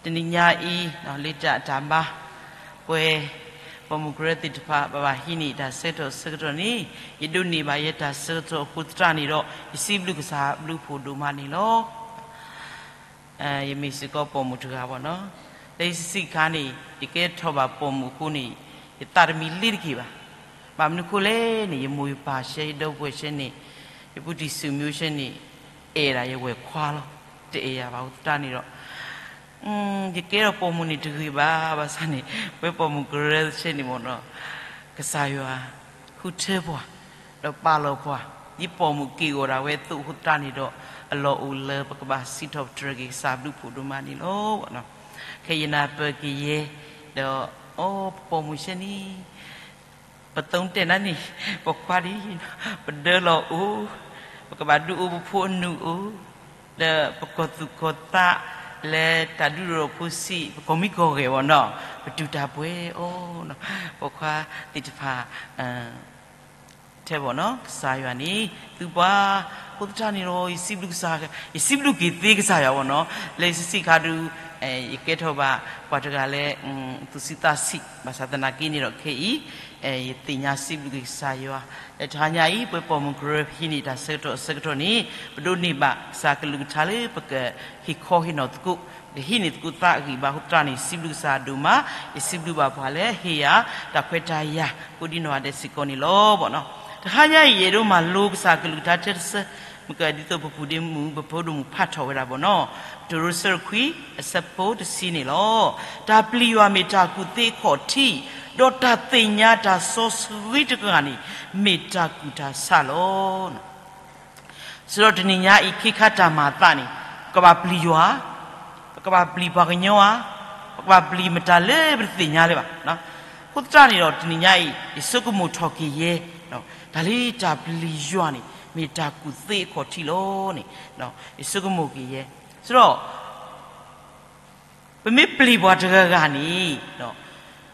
တနံၤညါအံၤ လ့တၢ်အတၢ်ဘါ ပှဲၤ ပိာ်မုၣ်ကရၢသ့ၣ်တဖၣ် ဘၣ်ဘၣ်ဟံးန့ၢ်တၢ်ဆၢကတီၢ်ဆၢကတီၢ်န့ၣ် ယဒိးန့ၢ်ဘၣ်ယဲတၢ်ဆၢကတီၢ်အဃိသတးန့ၣ်ဒီး ယစံးဘျုးကစၢ်ဘျုးဖှိၣ်ဒိၣ်မးန့ၣ်လီၤ. ယမ့ၢ်စ့ၢ်ကီးပိာ်မုၣ်တဂၤဘၣ်နီၤ, လၢယစံးခါန့ၣ် ယကဲထီၣ်ဘၣ်ပိာ်မုၣ်အဃိန့ၣ် ယသးတမံၤလ့တက့ၢ်ဘၣ်. ဘၣ်မနုၤအဃိလဲၣ်န့ၣ် ယမိၢ်ယပၢ်ဆဲ ယဒီပုၢ်ဝဲၢ်ဆဲန့ၣ် ယပုၢ်တံၢ်စူၣ်မံၤဆဲန့ၣ် အဲၣ်ဒၣ်ယဝဲၢ်ခွါလီၤ. တအဲၣ်ယၤဘၣ်အဃိသတးန့ၣ်ဒီး ယကဲထီၣ်ပိာ်မုၣ်န့ၣ်တဂ့ၤဘၣ်, ဘၣ်ဆၣ်န့ၣ် ပဝဲပိာ်မုၣ်ကရၢဆဲန့ၣ်မ့ၢ်နီၤ ကစၢ်ယွၤ ဃုထၢပှၤ ဒီးပာ်လီၤပှၤ ဒ်ပိာ်မုၣ်က့ၢ်ဂီၤဒၣ်ဝဲအသိးအဃိသတးန့ၣ်ဒီး အလီၢ်အိၣ်လၢပကဘၣ်စံးထီၣ်ပတြၢၤက့ၤကစၢ်ဘျုးဖှိၣ်ဒိၣ်မးန့ၣ်လီၤ. ခဲအံၤယနၢ်ပၢၢ်က့ၤယဲ ဒီး အိ ပပိာ်မုၣ်ဆဲန့ၣ် ပသုးတဲနၤန့ၣ် ပခွါဒ် ပဒၢလီၤအိၣ်, ပကဘၣ်ဒုးအိၣ်ပဖိအနုၢ်အိၣ်, ဒီးပကီၢ်သူၣ်ကီၢ်သး လၢတၢ်ဒုးဒိၣ်ဖိစံး ပကီၢ်မံကီၢ်ဂဲၤဘၣ်နီၤ, ပတူၢ်တၢ်ပှဲၤအီၤ, ပခွါသ့ၣ်တဖၣ် ထဲဘၣ်နီၤ ကစၢ်ယွၤန့ၣ် သုပှၤ အဃိသတးန့ၣ်ဒီး ယစံးဘျုးကစၢ်, ယစံးဘျုးက့ၤသ့ကစၢ်ယွၤဘၣ်နီၤ, လၢယစံးခါဒုး ယကဲထီၣ်ဘၣ်ပှၤတဂၤလၢ သူၣ်ဆံးသးဆံး ဘၣ်ဆၣ်သနာ်က့န့ၣ်ဒီးခဲအံၤ ယသ့ၣ်ညါစံးဘျုးက့ၤကစၢ်ယွၤ, လၢတဟါညါအံၤ ပဝဲပိာ်မုၣ်ကရၢဟံးန့ၢ်တၢ်ဆၢကတီၢ်အဆၢကတီၢ်န့ၣ် ပဒိးန့ၢ်ဘၣ်ကစၢ်ကလုၢ်ကထါလၢပကဟ့ၣ်ခီဟ့ၣ်နီၤသကိး, ပကဟံးန့ၢ်သကိးသးအဂံၢ်ဘါအဃိသတးန့ၣ် ယစံးဘျုးကစၢ်ဒိၣ်မး, ယစံးဘျုးဘၣ်ပှၤလၢဟ့ၣ်ယၤတၢ်ခွဲးတၢ်ယာ် ကိးဒံနီၢ်ဂၤဒဲးစ့ၢ်ကီးန့ၣ်လီၤဘၣ်နီၤ. တဟါညါအံၤ ယအဲၣ်ဒိးမၤလိကစၢ်ကလုၢ်ကထါထဲတဆၢ, မ့ၢ်ကဒ်သိးပပူၤဒ့မုၣ် ပဖိဒိၣ်မုၣ်ဖးထီၣ်ဝဲဒၣ်ဘၣ်နီၤ, တရိစၢခွံ အဆၢဖိတဆံန့ၣ်လီၤ. တၢ်ပျံၤယွၤမ့ၢ်တၢ်ကူၣ်သ့အခီၣ်ထံး, ဒီးတၢ်သ့ၣ်ညါတၢ်စီဆှံတဂၤန့ၣ် မ့ၢ်တၢ်ကူၣ်တၢ်ဆးလီၤ. စံးဒီးတနံၤညါအံၤ ခ့ခါတၢ်မၤအသးန့ၣ် ပကဘၣ်ပျံၤယွၤ, ပကဘၣ်ပျံၤပှၤကညီဧါ, ပကဘၣ်ပျံၤမတၤလၢပတသ့ၣ်ညါလၢၤဘၣ်. အဃိသတးန့ၣ်ဒီး တနံၤညါအံၤ ယဆိကမိၣ်ထီၣ်က့ၤယဲ တၢ်လၢတၢ်ပျံၤယွၤန့ၣ် မ့ၢ်တၢ်ကူၣ်သ့အခီၣ်ထံးလီၤန့ၣ် ယဆိကမိၣ်က့ၤယဲ. စံးဒီး ပမ့ၢ်ပျံၤပှၤတဂၤဂၤန့ၣ်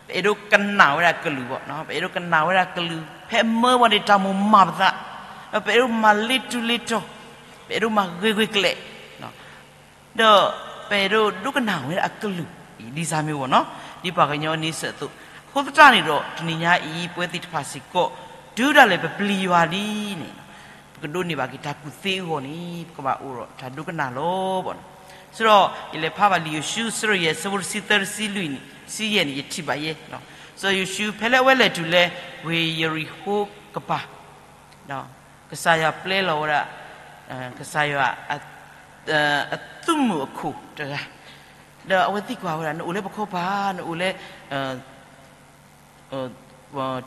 ပအဲၣ်ဒိးကနၣ်ဝဲဒၣ်ကလုၢ်ဘၣ်, ပအဲၣ်ဒိးကနၣ်ဝဲဒၣ်ကလုၢ် ဖဲအမၢပှၤန့ၣ် တၢ်မိၣ်မၤပသး, ဒီးပအဲၣ်ဒိးမၤလ့တူလ့တီၤ, ပအဲၣ်ဒိးမၤဂ့ၤဂ့ၤကျဲး, ဒီးပအဲၣ်ဒိးဒိကနၣ်ဝဲဒၣ်အကလုၢ် ဒ်စၢ်မ့ၢ်ဝဲနီၤ, ဒ်ပှၤကညီန့ဆၢၣ်အသိး, အဃိသတးန့ၣ်ဒီး တနံၤညါအံၤ ပဝဲသ့ၣ်တဖၣ်စ့ၢ်ကီး တုၤဒၣ်လဲာ်ပပျံၤယွၤလံန့ၣ် ပကဒိးန့ၢ်ဘၣ်က့ၤတၢ်ကူၣ်သ့အဂီၢ်န့ၣ် ပကဘၣ်အိၣ်ဒီးတၢ်ဒိကနၣ်လီၤဘၣ်နီၤ. စံးဒီး ယလဲၤဖးဘၣ်လံာ်ယိၤၡူ အဆၢဒိၣ်ယဲၢ် အဆၢဖိတဆံသၢ တဆံလွံၢ်န့ၣ် တဆံယဲၢ်န့ၣ် ယထံၣ်ဘၣ်ယဲ, စီၤယိၤၡူ ဖဲလၢအဝဲလဲၤတုၤလၢ ဝ့ၢ်ယရံၣ်ဃိကပၤ ကစၢ်ယွၤပျဲလီၤဝဲဒၣ် ကစၢ်ယွၤ အသုးမုၢ်အခိၣ်တဂၤ, ဒီးအဝဲသံကွၢ်ဝဲဒၣ် နအိၣ်လၢပခီပၤဧါ, နအိၣ်လၢ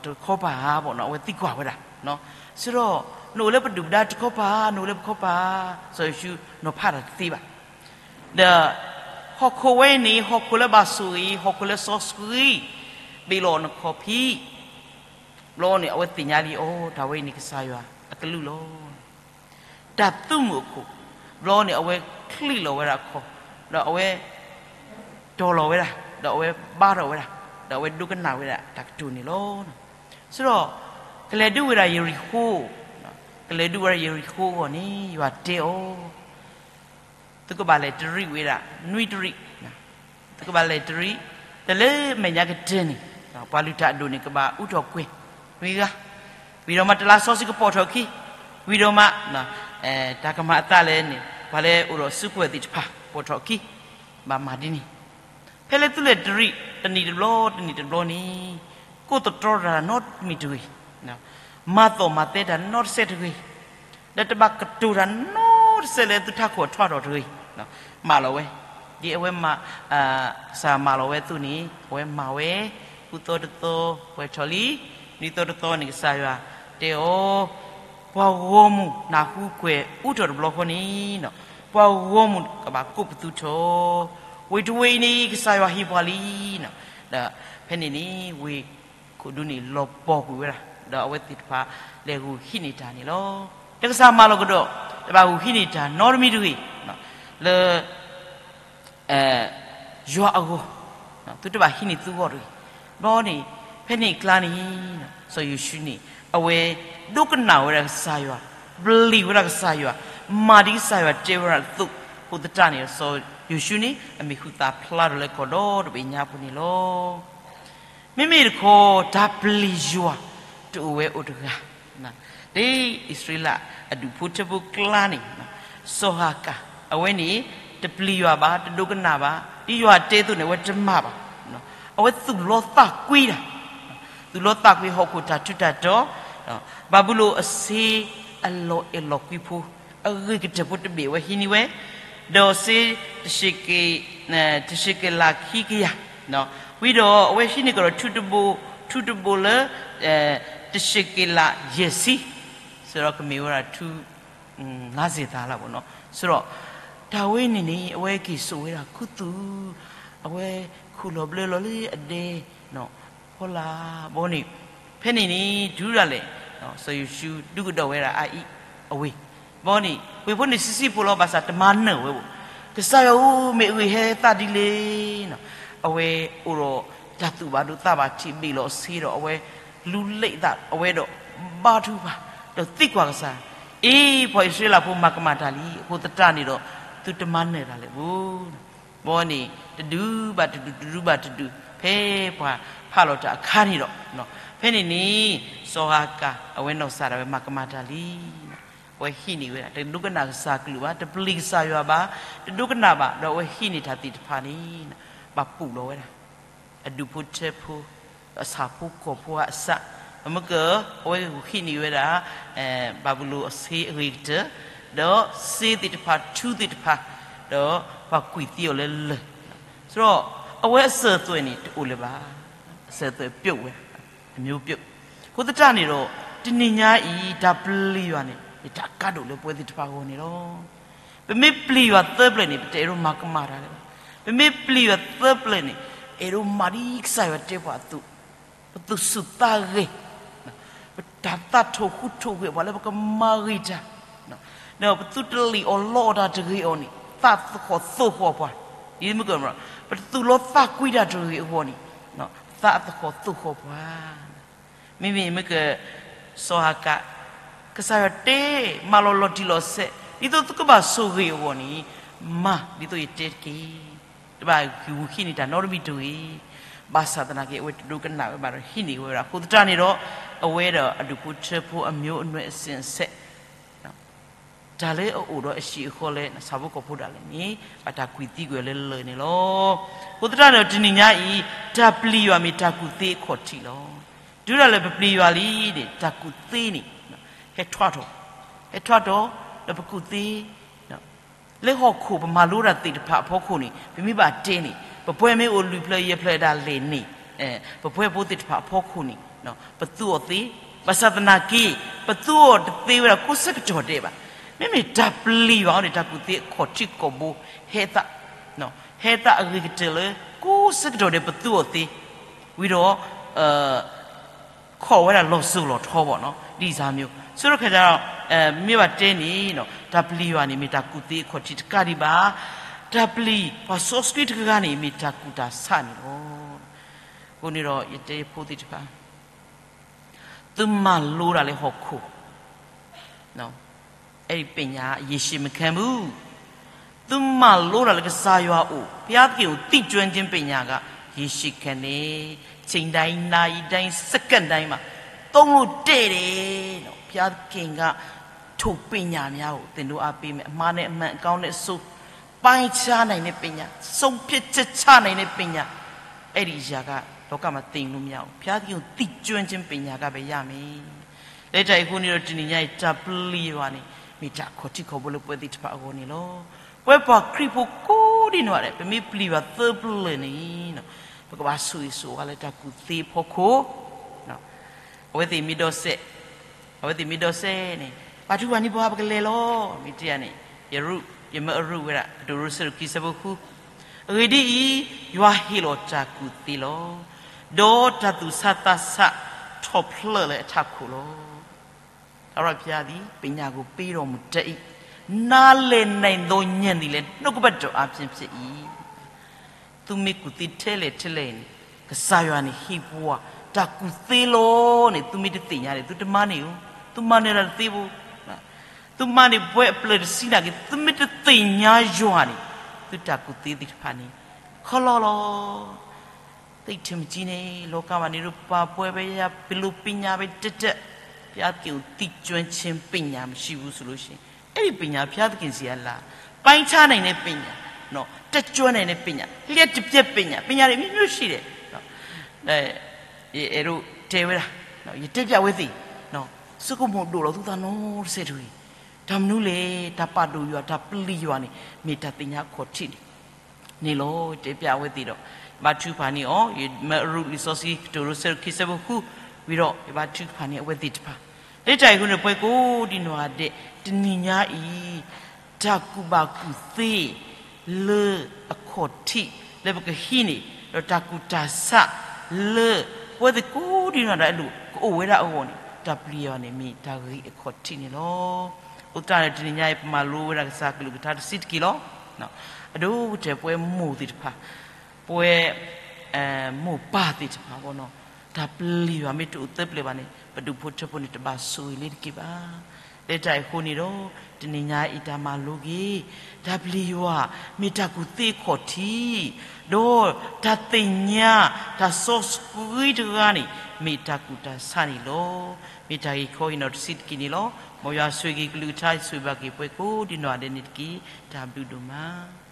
တခီပၤဧါဘၣ်နီၤ, အဝဲသံကွၢ်ဝဲဒၣ်, စံးဒီး နအိၣ်လၢပဒုၣ်ပဒါတခီပၤဧါ, နအိၣ်လၢပခီပၤဧါ, စီၤယိၤၡူနီၤဖးတၢ်တသ့ဘၣ်. ဒီး ဟီၣ်ခိၣ်ဝဲအံၤန့ၣ် ဟီၣ်ခိၣ်လၢဘၣ်ဆိၣ်ဂ့ၤ, ဟီၣ်ခိၣ်လၢစီဆှံ, ဘ့ၣ်လီၤနခီၣ်ဖံး ဘျီန့ၣ် အဝဲသ့ၣ်ညါလံအီၤ တၢ်ဝဲအံၤန့ၣ် ကစၢ်ယွၤအကလုၢ်လီၤ. တၢ်သုးမုၢ်အခိၣ်, ဘျီန့ၣ် အဝဲချံးလီၤဝဲဒၣ်အခီၣ်, ဒီးအဝဲ တီၤလီၤဝဲဒၣ်, ဒီးအဝဲဘါထီၣ်ဝဲဒၣ်, ဒီးအဝဲဒိကနၣ်ဝဲဒၣ်တၢ်ကတိၤန့ၣ်လီၤ. စံးဒီး ကလဲၤဒုးဝဲဒၣ်ယရံၣ်ဃိ, ကလဲၤဒုးဝဲဒၣ်ယရံၣ်ဃိအဂီၢ်န့ၣ် ယွၤတဲအီၤ သုကဘၣ်လဲၤတရံးဝဲဒၣ် နွံတရံး, သုကဘၣ်လဲၤတရံး, ဒီးလၢမဲာ်ညါကတၢၢ်န့ၣ် ပှၤလုၢ်တၢ်အဒိၣ်န့ၣ် ကဘၣ်အူထီၣ်ကွဲၤ နွံဂၤ, ဝံၤဒီးမးတလါစီဆှံကပိာ်ထီၣ်အခံ, ဝံၤဒီးမး တၢ်ကမၤအသးလဲၣ်န့ၣ် ပှၤလၢအိၣ်ဒီးစုကဝဲၤသ့ၣ်တဖၣ် ပိာ်ထီၣ်အခံ, ဘၣ်မၤဒ်န့ၣ်, ဖဲလၢသုလဲၤတရံး တနံၣ်တဘျီ တနံၣ်တဘျီန့ၣ် ကိးသတြီတၢ်နီတမံၤတဂ့ၤ, မၤသီၣ်မၤသဲတၢ်နီတစဲးတဂ့ၤ, ဒီးတဘၣ်ကတိၤတၢ်နီတစဲးလၢသုထးခိၣ်အထွးထီၣ်တဂ့ၤ, မၤလီၤဝဲ, ဒ်အဝဲ ကစၢ်မၤလီၤဝဲအသိးန့ၣ် အဝဲမၤဝဲ, ဃုသီတသီ ပှဲၤထီၣ်လံ, နွံသီတသီန့ၣ် ကစၢ်ယွၤတဲအီၤ, ပှၤဂီၢ်မုၢ်နၢ်ဟူကွဲၤအူထီၣ်တဘျီဃီန့ၣ်, ပှၤဂီၢ်မုၢ်ကဘၣ်ကိးပသူထီၣ်, ဝ့ၢ်တဝ့ၢ်အံၤန့ၣ် ကစၢ်ယွၤဟ့ၣ်ပှၤလံ, ဒီးဖဲန့ၣ်န့ၣ် ဝ့ၢ်ခိၣ်ဒူန့ၣ် လီၤပှီၢ်ကွံာ်ဝဲဒၣ်, ဒီးအဝဲသ့ၣ်တဖၣ်လဲၤဂုာ်ဟံးန့ၢ်တၢ်န့ၣ်လီၤ. တၢ်ကစၢ်မၤလီၤကဒီး တဘၣ်ဂုာ်ဟံးန့ၢ်တၢ်နီတမံၤတဂ့ၤ, လၢ ယွၤအဂီၢ်, သုတဘၣ်ဟံးန့ၢ်သုဂီၢ်တဂ့ၤ. ဘျီန့ၣ် ဖဲန့ၣ်အကျါန့ၣ် စီၤယိၤၡူန့ၣ် အဝဲဒိကနၣ်ဝဲဒၣ်ကစၢ်ယွၤ, ပျံၤဝဲဒၣ်ကစၢ်ယွၤ, မၤဒ်ကစၢ်ယွၤတဲဝဲဒၣ်အသိး, အဃိသတးန့ၣ် စီၤ စီၤယိၤၡူန့ၣ် အမံၤဟူသၣ်ဖျါထီၣ်လၢကီၢ်ဒီတဘ့ၣ်ညါပူၤန့ၣ်လီၤ. မ့မ့ၢ်တခီ တၢ်ပျံၤယွၤတအိၣ်ဝဲအိၣ်တဂၤ, ဒ်အံၣ်စရ့လးအဒူၣ်ဖိထၢဖိကျါန့ၣ်, စီၤဟၤကၤ အဝဲန့ၣ် တပျံၤယွၤဘၣ်, တဒိကနၣ်ဘၣ်, ဒ်ယွၤတဲအသိးန့ၣ် အဝဲတမၤဘၣ်. အဝဲသူၣ်လီသးကွံတၢ်, သူၣ်လီသးကွံဟီၣ်ခိၣ်တၢ်ထူးတၢ်တီၤ, ဘၤဘူလိၣ်အစ့အလီၤအဲၣ်လီၤကွံဖိ အဂ့ၤကတၢၢ်ဖိတဘ့ၣ် အဝဲဟံးန့ၢ်ဝဲ, ဒီးစ့ တၡ့က့လးခံကယၤ, ဝံၤဒီးအဝဲဟံးန့ၢ်ကဒီးထူတဘိ, ထူတဘိလၢ တၡ့က့လးယဲၢ်ဆံ, စးဒီးကမ့ၢ်ဝဲဒၣ်ထူ ငါးဆယ်သၢလၢ်ဘၣ်နီၤ. စးဒီး တၢ်ဝဲန့ၣ်န့ၣ် အဝဲက့ၤစိာ်ဝဲဒၣ်ခူသူၣ်, အဝဲခူၣ်လီၤဘျၢလီၤလၢအဒဲ ဖီလာ်ဘီန့ၣ်, ဖဲန့ၣ်န့ၣ် တုၤဒၣ်လဲာ် စီၤယိၤၡူဒုးကဒီးဝဲဒၣ်အအံၤအဝ့ၢ်, ဘီန့ၣ် ဝ့ၢ်ဖိန့ၣ်ဆံးဆံးဖိလီၤ ဘၣ်ဆၣ်တမၤနၢၤဝဲဘၣ်. ကစၢ်ယွၤဧၢ, မ့ၢ်အဂ့ၢ်ဟဲသးဒ်လဲၣ်နီၤ. အဝဲအိၣ်ဒီးတၢ်သူၣ်ဘၣ်ဒိသးဘၣ်ထံး ဘ့ၣ်လီၤစ့ဒီး အဝဲလူၤလဲသး အဝဲဒီးဘါထုကဖၣ် ဒီးသံကွၢ်ကစၢ်, အ့ ပှၤအံၣ်စရ့လးဖိမၤကမၣ်တၢ်လံ, အဃိသတးန့ၣ်ဒီး သုတမၤနၢၤတၢ်လၢၤဘၣ်. ဘီန့ၣ် တဒုဘၣ်တဒု, တဒုဘၣ်တဒု, ဖဲပှၤဖးလီၤတၢ်အခါန့ၣ်ဒီး, ဖဲန့ၣ်န့ၣ် စီၤဟၤကၤ အဝဲနီၢ်ကစၢ်ဒၣ်ဝဲမၤကမၣ်တၢ်လံ. အဝဲဟံးန့ၢ်ဝဲဒၣ် တဒိကနၣ်ကစၢ်ကလုၢ်ဘၣ်, တပျံၤကစၢ်ယွၤဘၣ်, တဒိကနၣ်ဘၣ်, ဒီးအဝဲဟံးန့ၢ်တၢ်သ့ၣ်တဖၣ်န့ၣ် ဘၣ်ပူၣ်လီၤဝဲဒၣ် အဒူၣ်ဖိထၢဖိ အဆၣ်ဖိကီၢ်ဖိအစး, မ့ၢ်က အဝဲဟံးန့ၢ်ဝဲဒၣ် ဘၤဘူလိၣ်အစ့အဂ့ၤကတၢၢ်, ဒီးစ့သ့ၣ်တဖၣ် ထူသ့ၣ်တဖၣ်, ဒီးပှၤကွံာ်သံအီၤလၢလၢၢ်, စးဒီး အဝဲအစၢၤအသွဲၣ်န့ၣ် တအိၣ်လၢၤဘၣ်, အစၢၤအသွဲၣ်ပျိာ်ဝဲ, အမျိုးပြုတ်. အဃိသတးန့ၣ်ဒီး တနံၤညါအံၤ တၢ်ပျံၤယွၤန့ၣ် မ့ၢ်တၢ်ကါဒိၣ်လၢပဝဲသ့ၣ်တဖၣ်အဂီၢ်န့ၣ်လီၤ. ပမ့ၢ်ပျံၤယွၤသၢပျၢၣ်န့ၣ် ပတအဲၣ်ဒိးမၤကမၣ်တၢ်လၢၤဘၣ်. ပမ့ၢ်ပျံၤယွၤသၢပျၢၣ်န့ၣ် အဲၣ်ဒိးမၤဒ်ကစၢ်ယွၤတဲပှၤအသိး, ပသူၣ်ဆူၣ်သးဂဲၤ, ပတၢ်သးထီၣ်ဃူထီၣ်ဂဲၤပှၤလၢပကမၤဂ့ၤတၢ်, ဒီးပသုတလံၣ်အီၣ်လီအီၣ်တၢ်တဂ့ၤအီၤန့ၣ် သးသဟီၣ်သိၣ်ဃီၣ်ပှၤ, ဒ်မ့ၢ်က ပတသူၣ်လီသးကွံတၢ်တဂ့ၤအဂီၢ်န့ၣ် သးသဟီၣ်သိၣ်ဃီၣ်ပှၤ မ့မ့ၢ်မ့ၢ်က စီၤဟၤကၤ, ကစၢ်ယွၤတဲ မၤလီၤလီၤတံၢ်လီၤဆဲး ဒ်သိးသုကဘၣ်ဆိၣ်ဂ့ၤအဂီၢ်န့ၣ် မၤဒ်သိးယတဲတက့ၢ်. တဘၣ်ဂုာ်ဟံးန့ၢ်တၢ်နီတမံၤတဂ့ၤ. ဘၣ်ဆၣ်သနာ်က့ အဝဲတဒိကနၣ်ဝဲဘၣ်ဒီး ဟံးန့ၢ်ဝဲဒၣ်. အဃိသတးန့ၣ်ဒီး အဝဲဒီးအဒူၣ်ဖိထၢဖိအမျိုးအနွယ်အစဉ်အဆက် တၢ်လၢအအိၣ်ဒီးအဟံၣ်အဃီလၢ ဆၣ်ဖိကီၢ်ဖိဒၣ်လဲာ်န့ၣ် ဘၣ်တၢ်ကွံာ်သံကွံာ်အီၤလၢလၢၢ်န့ၣ်လီၤ. အဃိသတးဒီးတနံၤညါအံၤ တၢ်ပျံၤယွၤမ့ၢ်တၢ်ကူၣ်သ့အခီၣ်ထံးလီၤ. တုၤဒၣ်လဲာ်ပပျံၤယွၤလံန့ၣ် တၢ်ကူၣ်သ့န့ၣ် ဟဲထွဲထီၣ်, ဟဲထွဲထီၣ် ဒီးပကူၣ်သ့ လၢဟီၣ်ခိၣ်ပမၤလိတၢ်သ့ၣ်တဖၣ်အဖီခိၣ်န့ၣ် ပမ့ၢ်ဘၣ်တဲန့ၣ် ပပှၤမ့ၢ်အိၣ်လွံၢ်ဖျၢၣ်ယဲၢ်ဖျၢၣ်ဒၣ်လဲာ်န့ၣ် ပပှၤဖိသ့ၣ်တဖၣ်အဖီခိၣ်န့ၣ် ပသူအီၤသ့, ဘၣ်ဆၣ်သနာ်က့ ပသူအီၤတသ့ဝဲဒၣ်ကိးဆၢကတီၢ်ဒဲးဘၣ်. မ့မ့ၢ်တၢ်ပျံၤယွၤအံၤန့ၣ် တၢ်ကူၣ်သ့အခီၣ်ထံးခီၣ်ဘိ ဟဲသး, ဟဲသးအဂ့ၤကတၢၢ်လၢ ကိးဆၢကတီၢ်ဒဲးပသူအီၤသ့, ဝံၤဒီး ခိးဝဲဒၣ်လီၤစိၤလီၤထီဘၣ်နီၤ ဒ်စၢ်မ့ၢ်, ဆိဒီးခါဒီး မ့ၢ်ဘၣ်တဲန့ၣ် တၢ်ပျံၤယွၤန့ၣ် မ့ၢ်တၢ်ကူၣ်သ့အခီၣ်ထံးတကးဒံးဘၣ်, တၢ်ပျံၤပှၤစီဆှံတဂၤန့ၣ် မ့ၢ်တၢ်ကူၣ်တၢ်ဆးန့ၣ်လီၤ. အဃိန့ၣ်ဒီး ယတဲယဖိသ့ၣ်တဖၣ် သုမၤလိတၢ်လၢဟီၣ်ခိၣ် အဲဒီပညာ ရေရှည်မခံဘူး. သုမၤလိတၢ်လၢကစၢ်ယွၤအိၣ်, ဘုရားသခင်ကိုသိကျွမ်းခြင်းပညာက ရေရှည်ခံတယ်. ချိန်တိုင်း, နာရီတိုင်း, စက္ကန့်တိုင်းမှာ သုံးလို့တည့်တယ်နော်. ဘုရားသခင်က ထိုပညာများကို သင်တို့အားပေးမယ်. အမှားနဲ့အမှန်, အကောင်းနဲ့အဆိုး ပိုင်းခြားနိုင်တဲ့ပညာ, ဆုံးဖြတ်ချက်ချနိုင်တဲ့ပညာ, အဲ့ဒီအရာက လောကမှာသင်လို့မရဘူး. ဘုရားသခင်ကိုသိကျွမ်းခြင်းပညာကပဲရမယ်. လၢတၢ်အံၤအဃိန့ၣ်ဒီး တနံၤညါအံၤ တၢ်ပျံၤယွၤန့ၣ် မ့ၢ်တၢ်ခီၣ်ထံးခီၣ်ဘိလၢပဝဲသ့ၣ်တဖၣ်အဂီၢ်န့ၣ်လီၤ. ပဝဲပှၤခရံာ်ဖိကိးဒံနီၢ်ဂၤဒဲး ပမ့ၢ်ပျံၤယွၤသၢပျၢၣ်န့ၣ် ပကဘၣ်ဆိၣ်ဂ့ၤဆိၣ်ဝါလၢတၢ်ကူၣ်သ့အဖီခိၣ် အဝဲသ့ၣ်မ့ၢ်ဒိးစဲး, အဝဲသ့ၣ်မ့ၢ်ဒိးစဲးန့ၣ် ပှၤထူပှၤနံၤပှၤ ပကလဲၤလီၤ. မ့ၢ်တဲယၤန့ၣ် ယရူၢ်, ယမၢအရူၢ်ဝဲဒၣ် ကတိၤရူၢ်ဆၢဒိၣ်ခံဆၢဖိဃု, အဂ့ၢ်ဒ်အံၤ, ယွၤဟ့ၣ်လီၤတၢ်ကူၣ်သ့လီၤ. ဒီးတၢ်သူၣ်ဆးသးဆးထီၣ်ဖျၢၣ်လၢအထးခိၣ်လီၤ. ထာဝရဘုရားသည် ပညာကို ပေးတော်မူတတ်၏. နားလည်နိုင်သော ဉာဏ်သည်လည်း နှုတ်ကပတ်တော်အားဖြင့် ဖြစ်၏. သုမ့ၢ်ကူၣ်သ့ထဲလဲၣ်ထဲလဲၣ်န့ၣ် ကစၢ်ယွၤန့ၣ် ဟ့ၣ်ပှၤတၢ်ကူၣ်သ့လီၤန့ၣ် သုမ့ၢ်တသ့ၣ်ညါန့ၣ် သုတမၤန့ၢ်ဧိၤ, သုမၤနၢၤတၢ်တသ့ဘၣ်. သုမၤန့ၢ်ပှၤအပျဲၢ်တဆံးနာ်က့ သုမ့ၢ်တသ့ၣ်ညါယွၤန့ၣ် သုတၢ်ကူၣ်သ့သ့ၣ်တဖၣ်န့ၣ် ခီလီလီၤ. သ့ၣ်ထံၣ်မကၠံန့ၣ် လီၤကါဘၣ်န့ၣ်ဒီး ပှၤပှဲၤဝဲယၤ ပလိပညါဝဲတၢ်တၢ်, ဘုရားသခင်ကို သိကျွမ်းခြင်းပညာမရှိဘူးဆိုလို့ရှိရင် အဲဒီပညာ ဘုရားသခင်ဆီကလာ၊ ပိုင်းခြားနိုင်တဲ့ပညာ၊ တတ်ကျွမ်းနိုင်တဲ့ပညာ၊ လျှပ်တပြက်ပညာ၊ ပညာတွေမျိုးမျိုးရှိတယ်။ အဲၣ်ဒိးတဲဝဲဒၣ်, ယတဲပျးဝဲသ့ၣ်, ဆိကမိၣ်ဒိၣ်လီၤသုသးနီတစဲးတဂ့ၤ. တၢ်မနုၤလဲၣ်, တၢ်ပာ်ဒိၣ်ယွၤ တၢ်ပျံၤယွၤန့ၣ် မ့ၢ်တၢ်သ့ၣ်ညါအခီၣ်ထံးန့ၣ် န့ၣ်လီၤ. တဲပျးအဝဲသ့ၣ်ဒီး ယဘါထုကဖၣ်န့ၢ်အီၤ, ယမၤအရူၢ်လံာ်စီဆှံ ကတိၤဒိ ဆၢဒိၣ်ခံ ဆၢဖိဃု, ဝံၤဒီးယဘါထုကဖၣ်န့ၢ်အဝဲသ့ၣ်တဖၣ်. လၢတၢ်အံၤအဃိန့ၣ် ပှၤကိးဒံနီၢ်ဂၤဒဲး တနံၤညါအံၤ တၢ်ကူၣ်ဘၣ်ကူၣ်သ့ လၢအခီၣ်ထံး လၢပကဟံးန့ၢ် ဒီးတၢ်ကူၣ်တၢ်ဆးလၢ ပဝဲသ့ၣ်ကိးဒံနီၢ်ဂၤဒဲးအလိၤ ကအိၣ်ဝဲဒၣ်အဂီၢ်န့ၣ် တၢ်ပျံၤယွၤန့ၣ် မ့ၢ်တၢ်ဂ့ၢ်အခီၣ်ထံးန့ၣ်လီၤ. အဃိသတးန့ၣ် တနံၤညါအံၤ ပမၤလိဝဲဒၣ်ကစၢ်ကလုၢ်ကထါတဆံးတက့ၢ်လီၤ. အဒိ ကတၢၢ်ပဝဲမိၢ်သ့ၣ်တဖၣ်, ပဝဲ မိၢ်ပၢ်သ့ၣ်တဖၣ်အဂီၢ်န့ၣ် တၢ်ပျံၤယွၤမ့ၢ်တအိၣ်သၢပျၢၤဘၣ်န့ၣ် ပဒူၣ်ဖိထၢဖိန့ၣ် တဘၣ်ဆိၣ်ဂ့ၤလၢတက့ၢ်ဘၣ်. လၢတၢ်အံၤအဃိန့ၣ်ဒီး တနံၤညါအံၤတၢ်မၤလိက့ၤ တၢ်ပျံၤယွၤ မ့ၢ်တၢ်ကူၣ်သ့အခီၣ်ထံး, ဒီးတၢ်သ့ၣ်ညါ တၢ်စီဆှံတဂၤန့ၣ် မ့ၢ်တၢ်ကူၣ်တၢ်ဆးန့ၣ်လီၤ. မ့ၢ်တၢ်ဂ့ၢ်ခီအံၤနီၣ်တဆံးတက့ၢ်န့ၣ်လီၤ. မ်ယွၤဆိၣ်ဂ့ၤက့ၤကလုၢ်ကထါ ဆိၣ်ဂ့ၤဘၣ်က့ၤပှၤကိးဒံနီၢ်ဂၤဒဲးန့ၣ်တက့ၢ်. တၢ်ဘျုးဒိၣ်မး.